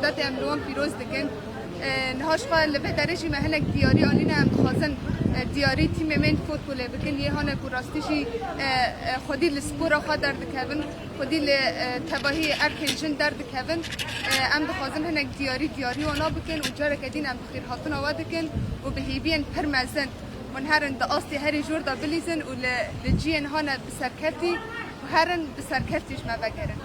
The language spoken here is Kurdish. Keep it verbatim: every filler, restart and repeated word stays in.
Destê em li wan pîroz dikin. E, niha ji xwe li vê derê jî me hinek diyarî anîne, em dixwazin, e, diyarî tîmê me yên futbolê bikin. Yê hane ku rastî jî, e, e, xwedî li spora xwe derdikevin, xwedî li, e, tevahî erkên jin derdikevin. E, em dixwazin hinek diyarî, diyarî wana bikin û careke din em bi xêrhatina we dikin û bi hêviyên pir mezin. Hûn herin di astê herî jor de bilîzin û li, li ciyên hane bi serkeftî û herin bi serkeftî ji me vegerin.